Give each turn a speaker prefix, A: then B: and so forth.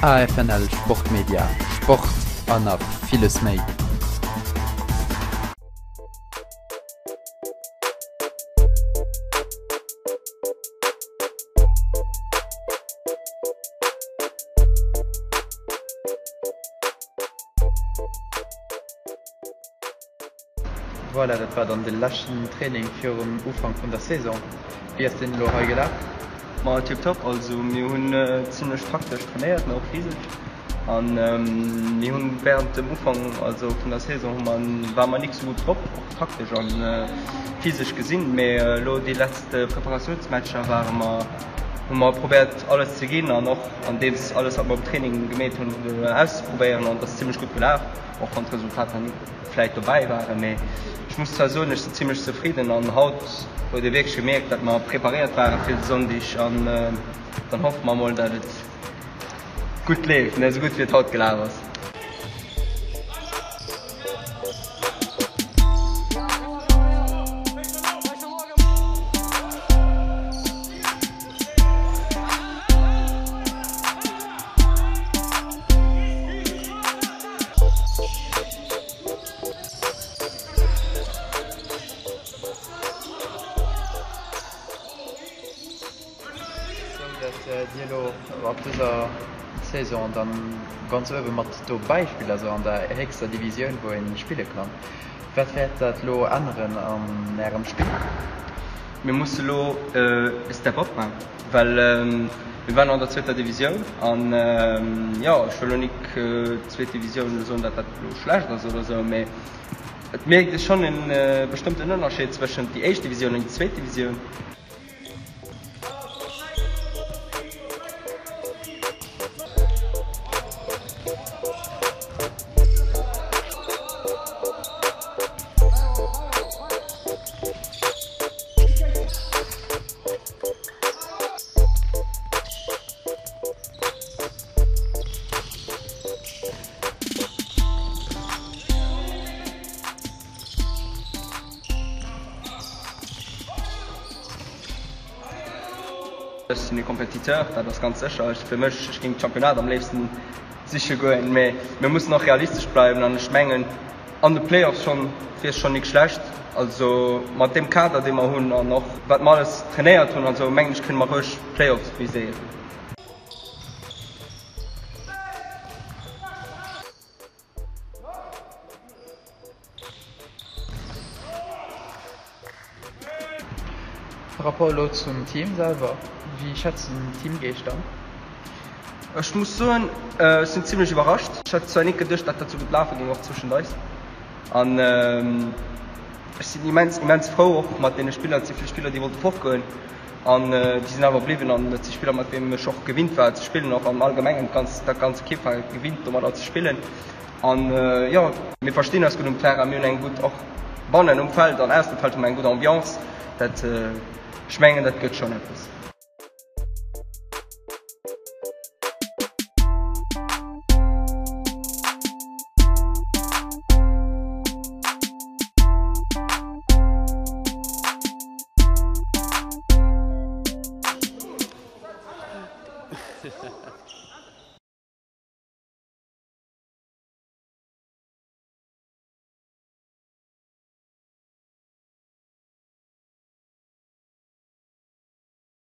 A: AFNL Sportmedia, Sport an nach villes méi. Voilà, dat war dann de leschten Training virum Ufank vun der Saison. Wéi ass deen elo hei gelaf?
B: Ma tiptop, also mir hunn zimlech taktesch trainéiert, mä och physesch. An mir hunn während dem Ufank also vun der Saison hu mer, ware mer nik sou gutt drop, och taktesch an physesch gesinn. Mä elo déi letzt Preparatiounsmatcher ware mer, hu mer probéiert alles ze ginn an och andeems alles wat mer um Training gemeet hunn auszeprobéieren an et ass zimlech gutt gelaf, och wann d'Resultater nik vläit dobäi waren, mee ech muss zwar soen, ech sinn zimlech zefridden an haut huet ee wierklech gemierkt, datt mer preparéiert ware fir de Sonndeg an dann hoffe mer mol, datt et gutt leeft, net esou gutt wéi et haut gelaf ass.
A: Sou datt Dir elo ab dëser Saison dann ganz uewe mat dobäi spillt, also an der héchster Divisioun wou een spille kann. Wat wäert dat elo änneren an Ärem Spill?
B: Mir musse lo e Step up man, well mir waren an der zweeter Divisioun an jo, ech wëll lo nik d'zweet Divisioun elo soen, datt dat elo schlecht ass oder esou, mee et mierkt ee schonn e bestëmmten Ënnerscheed zwëschent déi éischt Divisioun an déi zweet Divisioun. Ech sinn e Competiteur, dat ass ganz sécher. Ech fir mech, ech géing d'Championnat am léifsten siche goen, mee mir mussen och realistesch bleiwen an ech mengen an de Playoffs schonn wier schonn nik schlecht. Also mat deem Kader dee mer hunn an och wat mer alles trainéiert hunn an esou mengen ech kënne mer roueg Playoffs viséieren.
A: Par rapport elo zum Team selwer, wéi schätz de den Teamgeescht an?
B: Ech muss soen, ech sinn zimlech iwwerrascht. Ech hat zwar nik geduecht, dat dat sou gutt lafe géing och zwëschent eis. An ech sinn immens, immens frou och mat deene Spiller. Et si vill Spiller, déi wollte fortgoen an déi sinn awer bliwwen. An et si Spiller, mat deem ech och gewinnt war ze spillen, och am Allgemengen. D'ganz, dat ganz Ekipp war gewinnt domadder ze spillen. An jo, mir verstinn eis gutt um Terrain, mir hunn eng gutt, och bannen um Feld an aussen dem Feld hu mer eng gutt Ambiance. Dat, ech mengen, dat gëtt schonn eppes.